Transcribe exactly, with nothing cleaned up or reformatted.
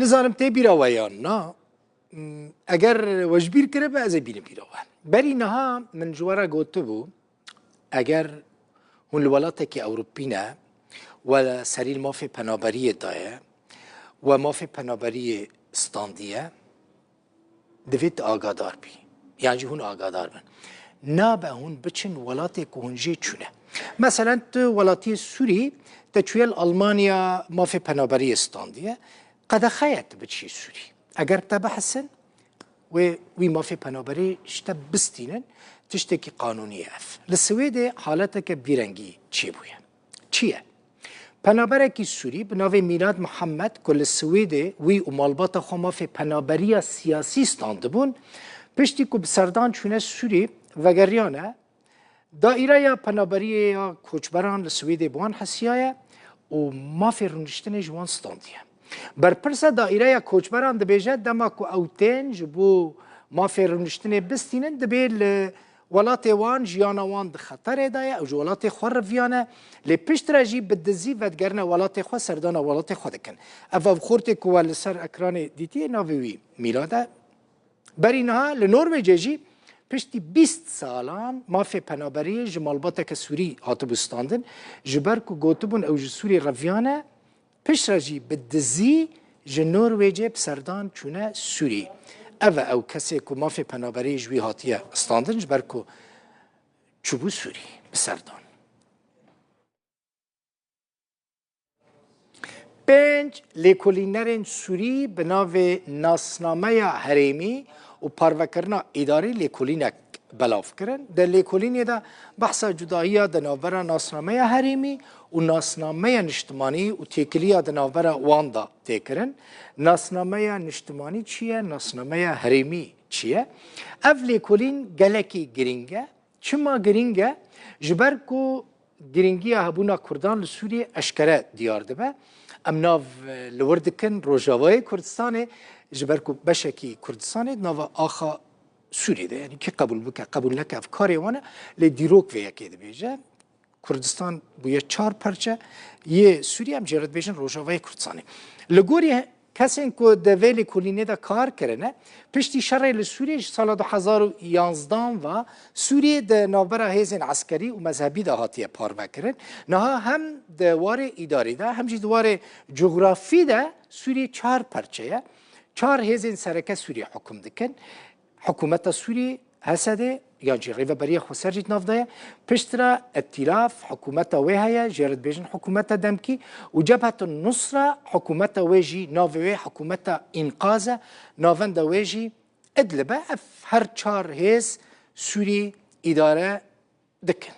Nizanim tê bîra we yan na. Hmm, eger we ji bîr kiribe, ez ê bînim bîra we. Berî niha min ji we re gotibû, eger hûn li welatekî Ewropî ne, we serî li mafê penaberiyê daye, we mafê penaberiyê standiye, divê tu agadar bî. Yan jî hûn agadar bin. Nabe hûn biçin welatê ku hûn jê çûne. Meselen tu welatiyê Sûrî, te çûye li Almanya mafê penaberiyê standiye, qedexe ye tu biçî Sûrî. Eger te bihesin, wê wî mafê penaberî ji te bistînin, tiştekî qanûnî ye ev. Li Swêdê haleteke vî rengî çêbûye. Çi ye? Penaberekî Sûrî bi navê Mîlad Mihemed ku li Swêdê wî û malbata xwe mafê penaberiya siyasî standibûn, piştî ku bi serdan çûne Sûrî vegeriyane, Daîreya Penaberiyê ya Koçberan li Swêdê bi wan hesiyaye û mafê rûniştinê ji wan standiye. Berpirsa Daîreya Koçberan dibêje, dema ku ew tên ji bo mafê rûniştinê bistînin, dibê li welatê wan jiyana wan di xeterê de ye, ew ji welatê xwe riviyane, lê piştre jî bi dizî vedigerine welatê xwe, serdana welatê xwe dikin. Ev, ev xortê ku we li ser ekranê dîtiye, navê wî Mîlad e. Berî niha li Norwêcê jî piştî bîst salan mafê penaberiyê ji malbateke Sûrî hatibû standin, ji ber ku gotibûn ew ji Sûrî reviyane, piştre jî bi dizî ji Norwêcê bi serdan çûne Sûrî. Ev e ew kesê ku mafê penaberiyê ji wî hatiye standin, ji ber ku çûbû Sûrî bi serdan. Pênc lêkolînerên Sûrî bi navê Nasnameya Herêmî û Parvekirina Îdarî lêkolînek belav kirin. Di lêkolînê de behsa cudahiya di navbera Nasnameya Herêmî û Nasnameya Niştimanî û têkiliya di navbera wan de tê kirin. Nasnameya Niştimanî çi ye? Nasnameya Herêmî çi ye? Ev lêkolîn gelekî girîng e. Çima girîng e? Ji ber ku girîngiya hebûna Kurdan li Sûriyê eşkere diyar dibe. Em nav, e, li wir dikin Rojavayê Kurdistanê, ji ber ku beşekî Kurdistanê di nava axa Sûriyê de, yanî kî qebûl bike, qebûl neke, ev karê wan e, lê dîrok vê yekê dibêje. Kurdistan bûye çar perçe yê Sûriyê, em jê re dibêjin Rojavayê Kurdistanê. Li gorî kesên ku di vê lêkolînê de kar kirine, piştî şerê li Sûriyê ji sala du hezar û yanzdan ve Sûriyê di navbera hêzên eskerî û mezhebî de hatiye parvekirin. Niha hem di warê îdarî de hem jî di warê cografî de Sûriyê çar perçe ye. Çar hêzên sereke Sûriyê hukm dikin. Hikûmeta Sûrî, H S D, yan jî Rêveberiya Xweser jî di nav de ye. Piştre Îtîlaf, hikûmeta wê heye, jê re dibêjin hikûmeta demkî û Cebhetun Nusra, hikûmeta wê jî, navê wê hikûmeta Înqaz e, navenda wê jî Idlib e. Ev her çar hêz Sûrî îdare dikin.